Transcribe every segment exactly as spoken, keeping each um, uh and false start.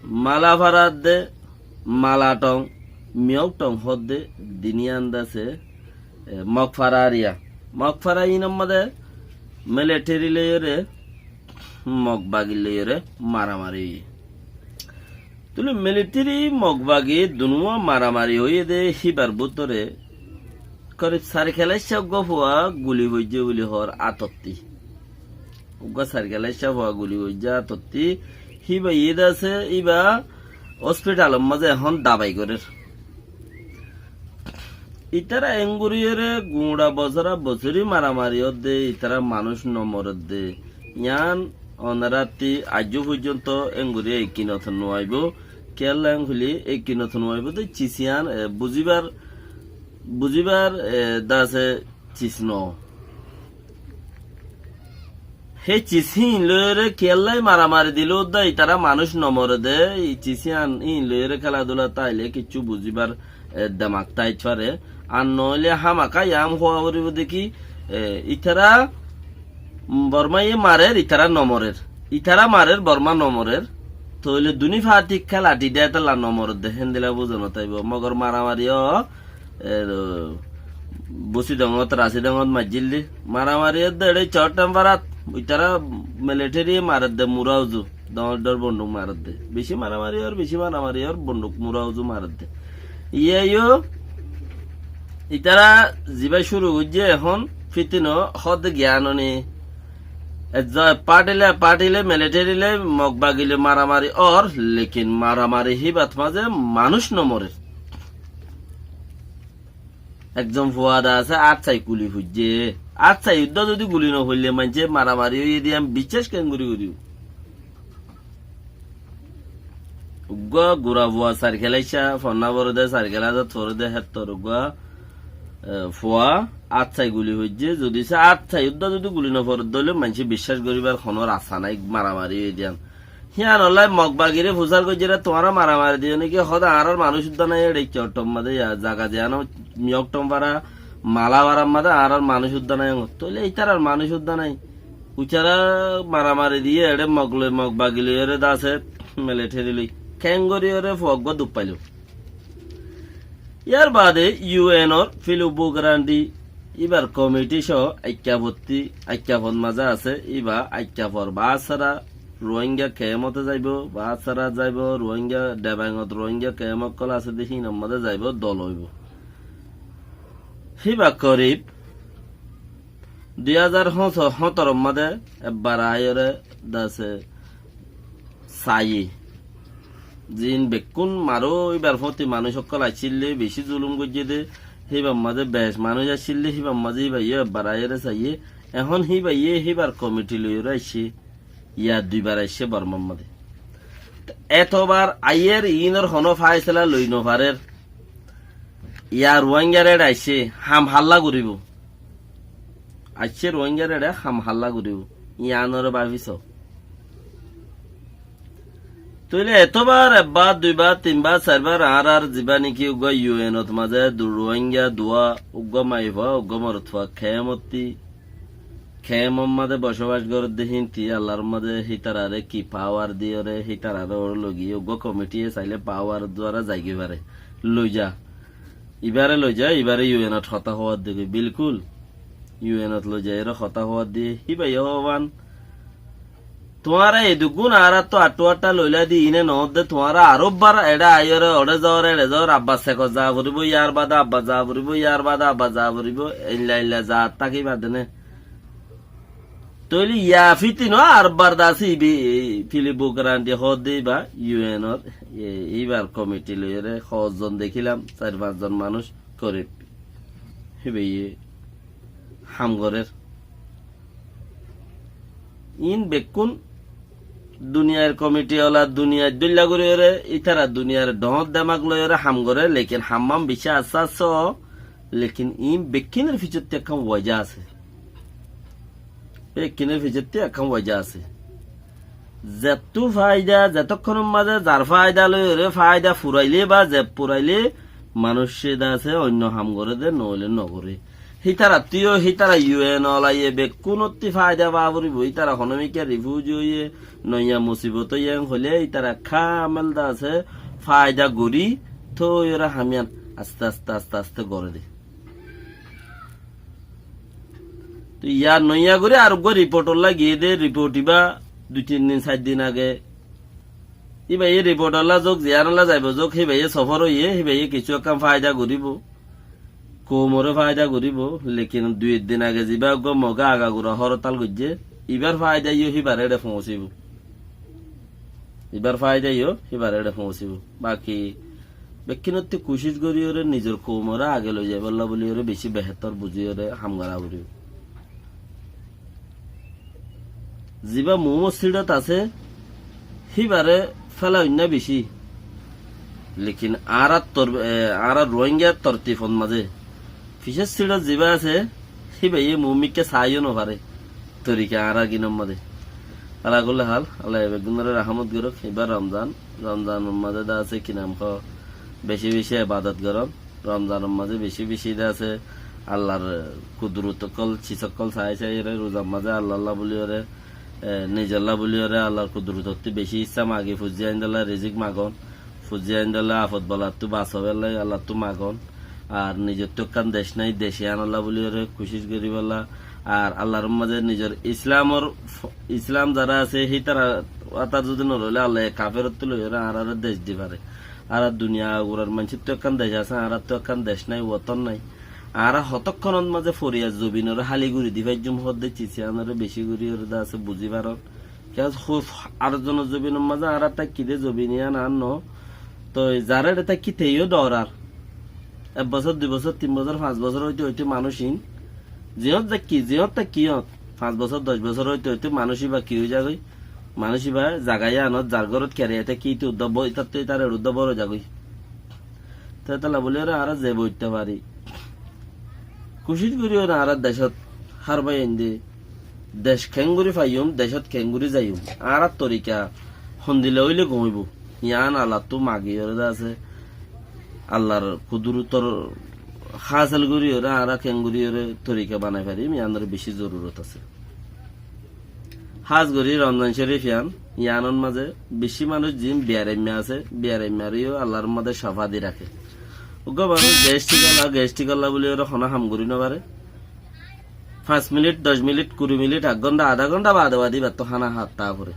Malafara de, Malatong, Miyautong hoó de din yían de asé, e, Mokfara eriya. Mokfara inor mazé militeri loiyóre, Mokbagi loiyóre maramari óiye. Tóile militeri Mokbagi dunuwa maramari óiye de híbar bútore korib sair kelaiccá uggúa fua guli foijjé buli hoór átottí. Uggúa sair kelaiccá fua guli foijjé átottí. Híba iyé de asé, íba hospitalor mazé ehón dabai gorér. Ítara enguriyóre guñça bosóra bosóri maramari ódde, ítara manúic nomoredde. Yían onorátti aijjó foijjonto enguri ekkinot nuaibó. Kiyólla enguli ekkinot nuaibó de cis yían, e, buzíbar, buzíbar, e, de asé cis no. Hé cis híin loiyóre kiyólla maramari dilé uddá ítara manúic nomore de, í cis híin, híin loiyóre kéladula táile kiccú buzíbar, e, demak táit fare. Ar noóile hámaka yían hoó foribó de ki, e, ítara Bormaye marer, ítara nomorer. Ítara marer, Borma nomorer. Tóile duní fati kéla didé étalla nomorer de, héndilla buzon táibo. Mogor maramari ó, e, Busi dongot, Rasi dongot maijjíl de. Maramari ódde eçé cót thémfarat, ítara militeri marer de mura uzu. Dóñr dóñr bonduk marer de. Bicí maramari ór, bicí maramari ór, bonduk mura uzu marer de. Iyé yó, ítara zibá cúru goijjé ehón, fítino hoódde giyan óni. Ezza partile, partile, militeri le, Mokbagi le maramari ór, lekin maramari híbat mazé manúic nomorer. Ekzon fua de asé, át sai guli foijjé. Át sai uddá zodi guli nofoille maincé maramari óiye de yían biccác kengori goribó? Uggúa gura fua sair kelaiccá, fonná foré de, sair kelasot foré de, héttor uggúa, e, fua, át sai guli foijjé. Zodi se át sai uddá zodi guli noforedde óile maincé biccác goribar honó rasta nái, maramari óiye de yían. Híanollá Mokbagire fusár goijjé re, tuáñra maramari diyó né ki? Hoóde añárar manúic uddá nái, eçé ki ottom mazé ya zaga ziyán Miyok Tom fara, Mala farar mazé añárar manúic uddá nái. Tóile ítarar manúic uddá nái. Ucára maramari diyé eçé Mok loi, Mokbagi loiyóre de asé, militeri loi. Kengoriyóre fua uggúa duk failó. Yar baade yu en or Filippo Grandi íbar komiti só aikkafottí, aikkafot mazé asé, íba aikkafor baására Ruáinga kemot zaibó, baására zaibó, Ruáinga Debaingot Ruáinga kem ókkol asé de híinor mazé zaibó, dol óibó. Híba korib dui házar hóñso-, hóñtoror mazé ebbar aiyóre de asé saiyé. Ziín bekkún maró íbar fóti manúic ókkol aiccíl de, bicí zulum goijjé de, híbar mazé bec manúic aiccíl de, híbar mazé híba yó ebbar aiyóre saiyé. Ehón híba yé híbar komiti loiyóre aiccé. Ya duibar aiccé Bormar mazé. Etobar aiyér iínor honó faisela loi nofarér. Ya Ruáingar eçé aiccé, ham hálla goríbou. Aiccé Ruáingar eçé ham hálla goríbou. Yíanoré báfi soó. Tóile etobar ekbar, duibar, tinbar, sairbar añárar zibá néki uggúa yu en ot mazé du-, Ruáinga duwá, uggúa maiyafua, uggúa morotfua, kemottí, kemor mazé bocóbac gorédde híinti Allar mazé hítararé ki pawar diyóre, hítararé óre loigiyé, uggúa komitiye sailé pawar duara zaigói faré. Loiza. Ibáre loiza, ibáre yu en ot hotá hoóar digói, bilkúl. Yu en ot loiza, ere hotá hoóar diyé, híba yó hoóban. Tuáñra edukkún añáráttu aththú aththá loilá de iíne noódde, tuáñra aró ebbar eçé aiyóre, oçé zoór, eçé zoór, abbar sekot zaa foribóu, yárbaade abbar zaa foribóu, yárbaade abbar zaa foribóu, eilla eilla zaat táki baade né. Tóile ya fítino ar ebbar de asé, ibi, Filippo Grandi hoódde íba, yu en or, e, íbar komiti loiyóre, hozzon dekílam, sair fañszon manúic korib. Híba yé ham gorér. Iín bekkún duniyair komiti ola, duniyair dóilla goríyoré, ítara duniyair dhoóñr demak loiyóre ham goré, lekin hammán bicí assá assá ó, lekin iín bekkúnor ficottí ekkán waja asé. Bekkúnor ficottí ekkán waja asé. Zettú faida, zetókkonor mazé zar faida loiyóre, faida furailé ba zeb furailé, manúic de asé, oinno ham goré de, noóile nogoré. Hítarattú yó, hítara U N olaye bekkúnottú faida fa foribó. Hítara honómikká rifuji óiye, noiya musibot óiye hoilé hítara kamel de asé faida gorí, toi ore ham yián aste aste, aste aste goré de. Toi yar noiya gorí ar uggwá ripotolla giyé de, ripot ibá dui tin din, sair din age. Íbaye ripotolla zouk, ziyánolla zaibou zouk, híbaye sofór óiye, híbaye kissú ekkán faida goríbou. Koumoré faida goríbou, lekin dui din age zibá uggwá Moge agagura hórtal goijjé, ibár faida yó híbar eçe foóñsibou. Ibár faida yó híbar eçe foóñsibou. Baki bekkúnottú kucíc goríyoré nizor koumoré age loi zaibólla bóliyoré bicí behétor buzíyoré ham gorá foribó. Zibá muúmor síçot asé, híbaré féla uinná bicí. Lekin añárar tor-, e, añárar Ruáingar tortifot mazé fisár síçot zibá asé, híbaye muúmikká saáiyo nofaré. Torika añárar gínor mazé. Ala kulli hál, Allaye beggúnoré rahámot gorók. Ibá Romzan, Romzanor mazé de asé ki nam hoó, bicí bicí ebadot gorón. Romzanor mazé bicí bicí de asé Allar kudurot ókkol, sis ókkol saái saáiyoré, ruzar mazé Allalla bóliyoré, e, nizolla bóliyoré Allar kudurottú bicí issá magi, fuzzí aindólla rizik magón, fuzzí aindólla afot bolattú basabólla Allattú magón. Ar nizottú ekkán dec nái, dec yiánolla bóliyoré kucíc goríbolla. Ar Allar mazé nizor Islamor f-, Islam zará asé, hítara wátara zodi noróile Allaye kaferottú loiyoré añáráre dec di faré. Añárar duniya agurar maincóttu ekkán dec asé, añárattú ekkán dec nái, woton nái. Añára hotókkonot mazé foriyar zobinoré háli gorí di faijjúm hoódde sis yiánoré bicí goríyoré de asé buzí farón. Kiyá hoó, ar zonor zobinor mazé añára táikki de zobin yián añár noó. Toi zaré eçe táikki te yó doorar. Ek bosór, dui bosór, tin bosór, fañs bosór óite óite manúic iín ziyót táikki, ziyót táikki yót, fañs bosór, doc bosór óite óite manúic íba ki ói zagói? Manúic íba zaga yiánot zar górot keraiya táikki, íte uddá bo-, ítattú ítar eçe uddá bór ói zagói. Te étella bóliyoré añára ze boitta fari kucíc goríyoré añárar decót hár bái ainde, dec keéngorí faiyúm, decót keéngorí zaiyúm, añárar torika hondila óile gom óibou, yián Allattú magiyoré de asé, Allar kudurotor hásil goríyoré añára keéngoríyoré torika banai farim, yiánor bicí zorurot asé. Hás gorí Romzan Córif yián, yiánor mazé bicí manúic ziín biyaraimma asé, biyaraimmaré yó Allar mazé cofá di raké. Uggwá manúic gestrik ola, gestrik ola bóliyoré honó ham gorí nofaré. Fañs minit, doc minit, kuri minit, ek gónta, adá gónta bade bade íbattú hána hátta foré.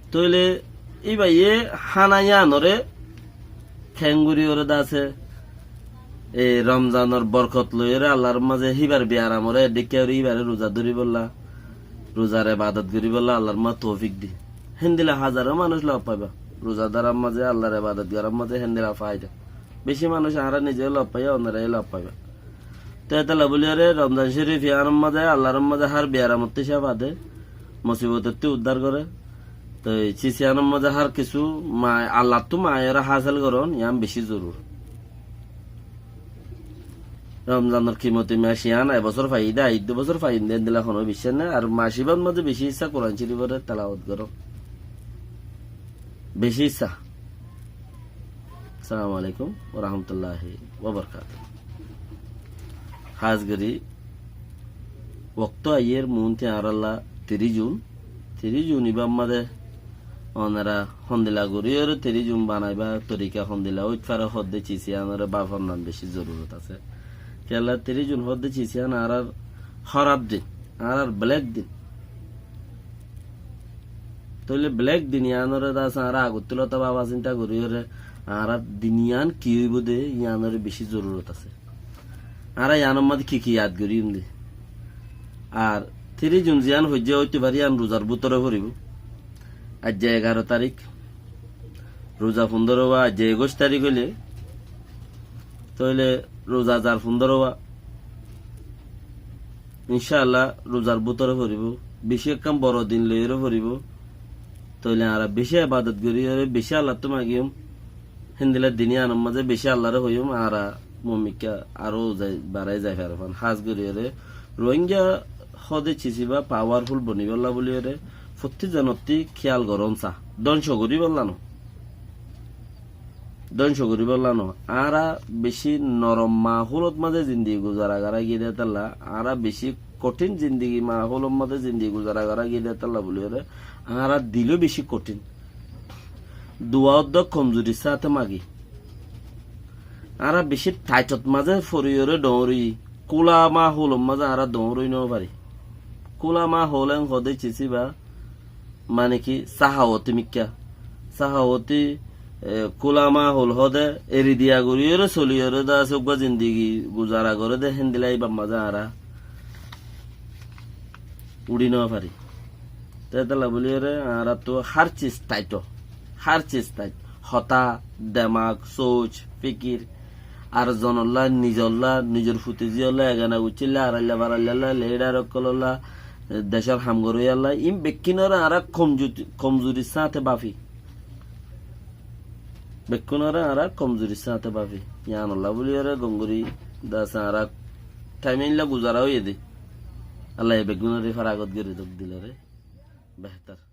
Tóile íbaye hána yiánoré keéngoríyoré de asé, e Romzanor borkot loiyoré Allar mazé híbar biyaramoré eddíkka gorí íbaré ruza dóribolla, ruzar ebadot goríbolla Allar mazé toufik di. Héndila házaro manúic lof faiba. Ruzadaror mazé Allar ebadot gorár mazé héndila faida. Bicí manúic añára nize lof faiya, onora yó lof faiba. Te étella bóliyoré Romzan Córif yiánor mazé Allar mazé hár biyaramottú cófa de, musibotottú uddár goré. Toi sis yiánor mazé hár kissú ma-, Allattú maiyoré hásil gorón, yián bicí zorur. Romzanor kimoti mac yián, e bosór faiyí de, aiddo bosór faiyúm de, héndila honó biccác nái. Ar mac ibár mazé bicí issá Kuran Córiforé telawot gorón. Bicí issá. Assalamu alaikum wa rahmatullahi wa barakatuhu. Hás gorí, wokto aiyér muúnti añárálla tiríc Jun, tiríc Jun ibár mazé onora hondila goríyoré tiríc Jun banaiba, torika hondila óit fare hoódde sis yiánoré báfor nan bicí zorurot asé. Kiyólla tiríc Jun hoódde sis yián añárar hóraf din, añárar black din. Tóile black din yiánoré de asé añára agottú lóta báfa sinta goríyoré añárar din yián ki óibou de yiánoré bicí zorurot asé. Añára yiánor mazé ki ki yad goríyum de. Ar tiríc Jun ziyán hoijjé óito fare yián ruzar bútore foribóu. Aijja egaro tarík, ruza fundóro wa, aijja ekuic tarík óile, tóile ruza zar fundóro wa. Incáalla ruzar bútore foribóu, bicí ekkán boro din loiyóre foribóu. Tóile añára bicí ebadot goríyoré, bicí Allattú magiyum. Héndila din yiánor mazé bicí Allaré hoiyum, añára muúmikká aró zai-, barái zai fare fán. Hás goríyoré Rohingya hóde sis ibá powerful bonibólla bóliyoré fottí zonottí kíyal gorón sa. Dónco goríbolla no. Dóngco goríbolla no. Añára bicí norom mahólot mazé zindigi guzara gorá giyé dé tálla, añára bicí kothín zindigi mahólot mazé zindigi guzara gorá giyé dé tálla bóliyoré, añára diló bicí kothín. Duwa uddá komzurir sáñte magi. Añára bicí thaitot mazé foriyoré dhoóñri, kúla mahólot mazé añára dhoóñri no fari. Kúla mahól en hodé cisíba, mane ki, sáhawoti mikká. Sáhawoti, e, kúla mahól hodé eri diya goríyoré soliyoré dé asé uggúa zindigi guzara goré dé héndilla ibár mazé añára uçí no fari. Te tálla bóliyoré añárattú hár cis thaito, hár cis thaito. Hotá, demak, sóoc, fikir, ar zonolla, nizolla, nizor futi zíyolla, egana guccílla, arailla baraillalla, leidar ókkololla, e, decór ham goróiyalla, iín bekkúnoré añára komzu-, komzurir sáñte báfi. Bekkúnoré añára komzurir sáñte báfi. Yiánolla bóliyoré gom gorí dé asé añára thaim éilla guzara óiye dé. Allaye beggúnoré faragot gorí dóuk diloré. Behtar.